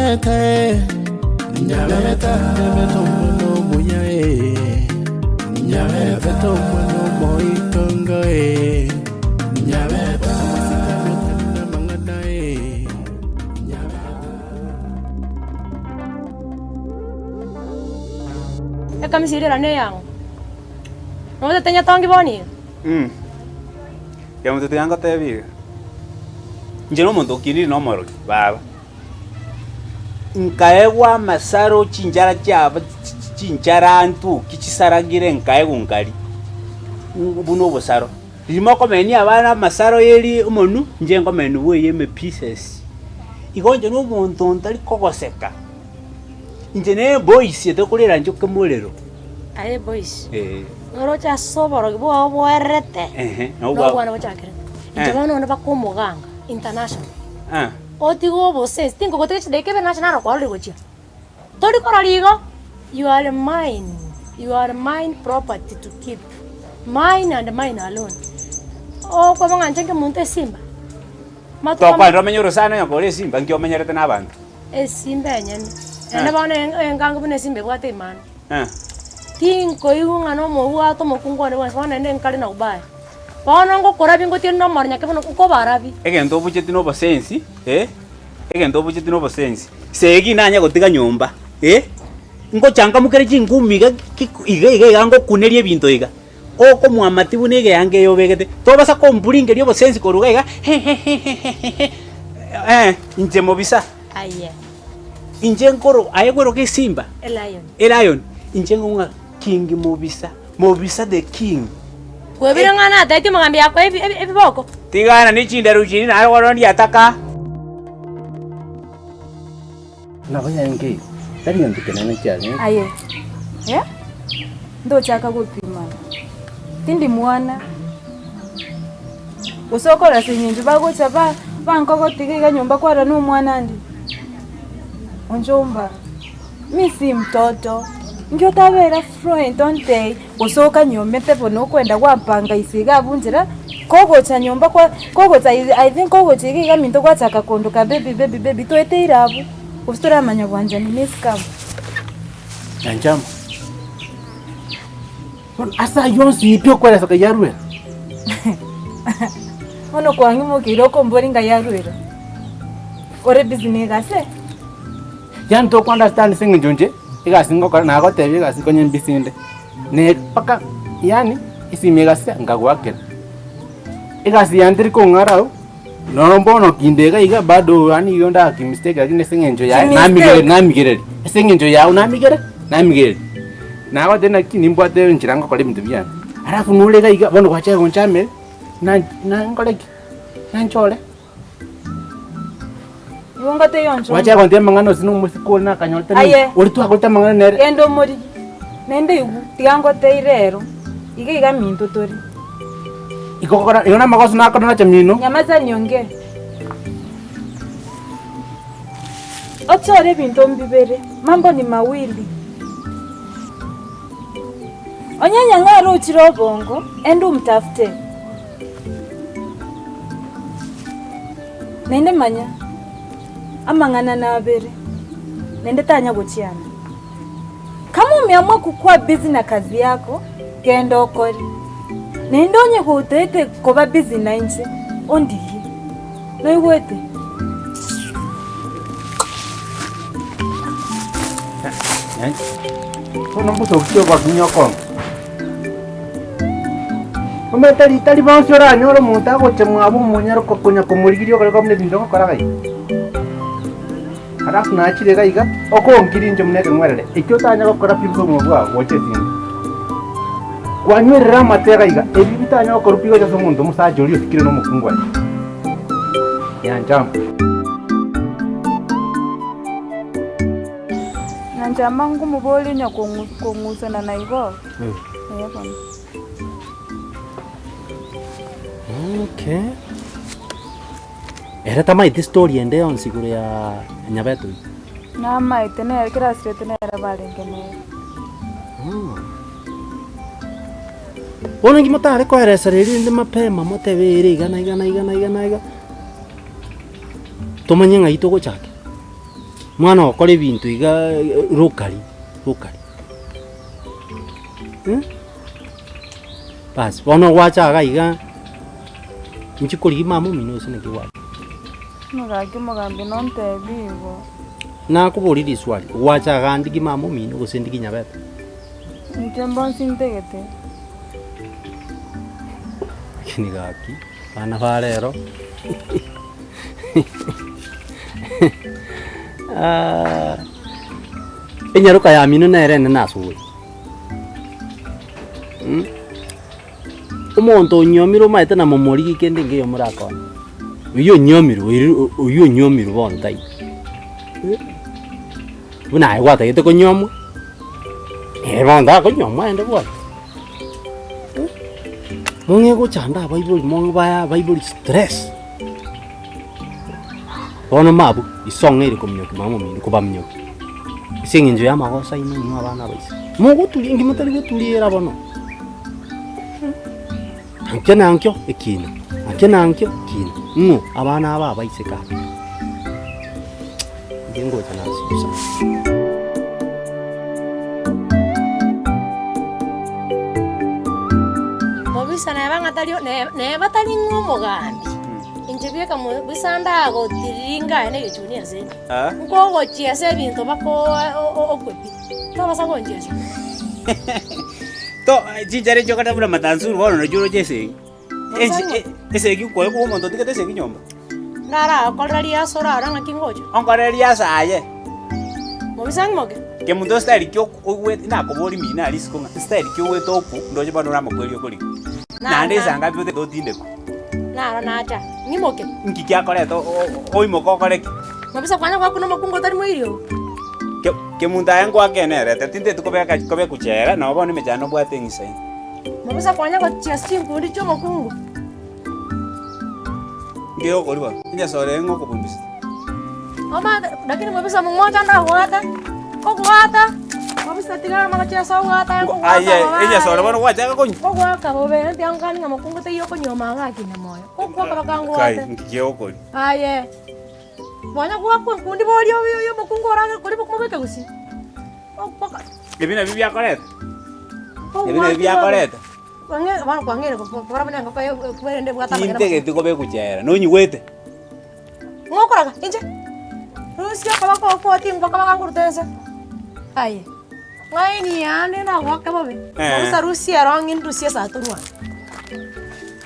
Nyabete, Nyabete, Nyabete omwana omuya eh. Nyabete omwana omoitongo eh. Nyabete amasikani otari namang'ana eh. Nyabete. Ekamisi eria era neyang'o? Nomotete nyatongi bono iga? Kemoto tiga ngotebi iga, inche na omonto okinire na omorogi baba, nkaegwa amasaro chinchara chiaba chinchara ntuki chisaragire nkaegwa nkaria, buna obosaro. Riria mokomenia abana amasaro eri omonwe, inche nkomenia bweye ime pieces. Igo inche na omonto ntari kogoseka, inche na eboisi etokorera nchoke morero. Aye boys, Eh. noroche ase oborogi bwao bwerete, Ehe, nobwo nobwa- bwane bochakerete. Inche Eh. bono onde baka omoganga international. Ah. Otige obosensi, tinkogotiga chidaeka ibere nache naro kwarorire gochia. Tori korora igo, you are mine, you are mine property to keep, mine and mine alone. Okoba ng'a inche nkemonto esimba, matuko ama- Tokwanera omenye orosana onye kore esimba nki omenyerete na abanto. Esimba enyene, naende bono engango buna esimba ebwate imana. Eh. Tinkoigwa ng'a nomobwate omokungu one bwensi, bono naende nkare na ubaya. Bono ngokorabia ngotiene nomoro nyake bono nkobarabia. Egento obucheti na obosensi, eh, egento obucheti na obosensi, segi nanye gotiga nyomba, eh, ngochangamukere chingumi iga ki iga iga iga ngokuneria ebinto iga, okomwamati buna egeanga eye obegete, tobasa komburingeria obosensi korwa iga iga hehehehehe, eh, inche mobisa. Aye. Inche nkoro aye kweroka esimba, Elion. elion, inche ng'o king mobisa, mobisa the king. Kwebire ng'a nataeti omogambi yakoe ebi- ebi- ebiboko. Tigana ne chinderu chiria naye bono ndiataka. Nabo yarenge igo, tari gento kenene kiarenge. Aye, eh, ntochaka gopimana, tindi mwana, gose okore ase eng'encho bagocha ba bankogotiga iga nyomba kwarora na omwana ande, onchomba, mi si mtoto, inki otabera fluent ontebie gose okanyomete bono okwenda gwapanga ise iga abwo nchera, kogocha nyomba kwa kogocha i think kogocha iga iga minto gwachaka kondoka baby baby baby toeteire abwo, gose toramanya bwanchani ne escam. Nyanchama, bono ase ayio onsi pi okweresa kai yarwera? Bono kwang'imokeire okombori ng'a yarwera, ore busy na egasi eh? Yaani toko understand ase eng'encho inche, egasi ngokora nagotebia egasi konya embisi inde, ne mpaka yaani esimi egasira nkagoakera. Egasi yane teri kong'ara abwo, nonya bono kinde iga iga bado yaani igo ndaki mistake lakini ase eng'encho yaye Chimistake. namigereria namigereria, ase eng'encho yago namigere namigereria. Nagotebia naki nimbwate enchera ngokora ebinto biane, alafu nore iga iga bono gwachaka gonchamera, na nankore ki? Nanchore. Igo ngotebia onchomba. Gwachaka gontebia amang'ana ase na omosike ore nakanyorete Aye. ori twakorete amang'ana nere. Genda omorigie, naende igwe, tiga ngotebie rero, iga iga minto tore. Igo gokora igo namagoso nakora nacha mino. Nyamaza niongee. Ochore ebinto mbibere, mambo ni mawili. Onye nyang'ara ochire obongo, enda omtafute. Naende manya, amang'ana nabere, naende tanya gochiana. Kama umeamua kukua busy na kazi yako, genda okore. Naende onye gotaete koba busy nainche, ondigie. Noigwete? Bono mbosokia ogokinya okonge. Omanyete ritari bonsi oranyore omonto agocha mwabo omonyare konya komorigeria okore buna ebinto ogokora iga iga. Alafu nachire iga iga, okonkiria inche buna ekeng'werere, ekio otanya gokora pi bosongo bwao gocha esindi. Kwanywerera amate iga iga, ebi bitanya gokorwa pi gocha ase omonto omosacha oria osikire na omokungu aye. Nyanchama. Nyanchama nkomoboria onye kong'usana na igo. Ee bono. Okay. Ere tamaeti story ende yonsi igoro ya Nyabete oyio? Namaete nere kera asirete nere barenge nere. Bono inki motare koeresera erinde mapema motebe ere iga na iga na iga na iga na iga, tomanye ng'ai togochakera. Mwana ogokora ebinto iga locally locally Basi bono gwacha iga iga, inchi korigia mama omino gose naki gwacha? Bono gaki omogambi nontebie igo. Nakoboria riswali, gwacha iga ndigie mama omino gose ndigie nyabete? Inche mbonsi ntagete. Lakini gaki, abana ba rero enyaroka yamino nere enene ase ore. Omonto onyiomire omanyete na momorigi kende nkeiyo morakone. Oyio onyiomire oirire oyio onyiomire bono taiyo. Buna aye gwatagete konyiomwa, eh bono takonyiomwa aende bwoye. Mong'e gochanda abaibori mong'e bae abaibori stress, bono mabwo isong'eire kominyokia mama omino kobaminyokia, ase eng'encho ya amagoso aino inwe abana abaiseke. Mogoturia inki motari goturiera bono? Ankio na ankio ekina, ankio na ankio ekina, ng'o abana aba abaiseke aba? Inche ngocha nasusa. Mobisa neba ng'a tari neba tari ng'a omogambi, inche bieka mobisa ndagotiriringa aye na egechuni ase ime. Nkogochiesa ebinto mpaka okwe pi, tobasa gonchiesa. To chinchara echio okata buna matansuru bono nachio oroche esegi. Esegi kwaye koba omonto otigete esegi nyomba. Naragokorera riaso orarore ng'aki ngocha. Onkorere riaso aye. Mobisa ng'imoke. Kemunto style ki oigwete nakoboria mino aria isiko ng'a style ki oigwete okwo ndoche bono ore amakweri okorigia. Naende esangapi otagete otindekwe. Naro nacha, ng'imoke. Nki kiakoreta oimoke okore ki? Mobisa kwanya goakuna omokungu otari moiri oo. Kemunto aye ngoake nerete tinteti kobeka kobekwa chela nabo bono emechando obwate eng'isa eye. Mobisa kwanya gochia ase chinkundi chi'omokungu. Nki okori bono? Enyasore eye ng'o okobundusete? Omanyete, lakini mobisa mong'wancha ndagwate, kogwata, mobisa tiga amo gochia ase ogwata nkogwata Aye, bobe enyasore aye. bono gwachaka konywa? Kogwaka bobe, ntiankani ng'a mokungu taiyo okonywa gaki na moyo, kogwaka Kai, bakangwate. nki kiogokori? Aye, nonya gwakwa enkundi boria oyo oyo omokungu orage koria bokomobeka gusii. Ogoka. Ebi nabio biakoreta? Ebi nabio biakoreta? Tintageti kobekwa chela, nonyigwete? Mokoraga inche, rusia okoboko okwo tingokaba gangoruta ense. Aye, ng'aini yane nagoake bobe, Eh. bosa rusia erong'i ndusie esati orwane.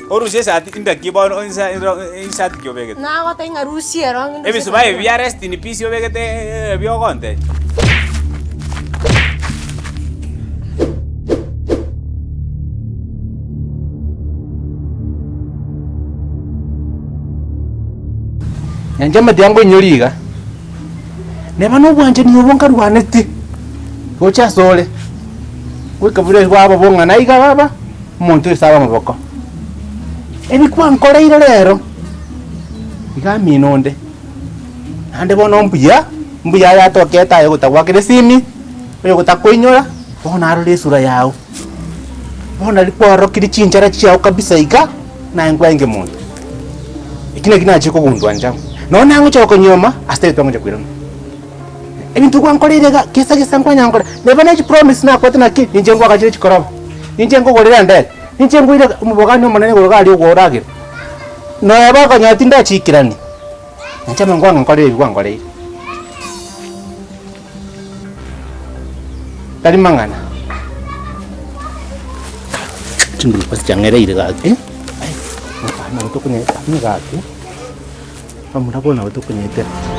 Orusie esati indaki bono insa esati ki obegete? Nagotebia ng'a rusia erong'i ndusie Ebisuba esati ebi bia rest in peace obegete biogontebia? Nyancha amate ango inyore iga, neba na obwanchani obo nkarwanete gocha asore, goika buna bwaba bong'ana iga baba, omonto ase abe amaboko. Ebi kwankoreire rero, iga amino onde, naende bono mbuya, mbuya yatokete aye gotagwakera esimi, oyo gotakoinyora, bono arore esura yago. Bono naria kwarokire chinchara chiao kabisa iga, naye nkwarenge monto. Eki naki nachire kogundua inche amo. Nonya nagocha gokonyuoma, ase tari twangocha koirana. Ebinto gwankoreire iga, gesa gesa nkwanya gokora, neba ne chipromise nakwete naki, ninche nkoagachire chikoroba, ninche nkogorera endege, ninche nkoire omobogani omonene igoro iga aria okoragera. Nonya bakonyora tindachikerania, inche amo nkwanga nkorere ebi gwankoreire. Tari mang'ana. Chinguru basi chiang'ereire gaki, ai, nabo tokonyete gaki, bamura bono nabo tokonyetera.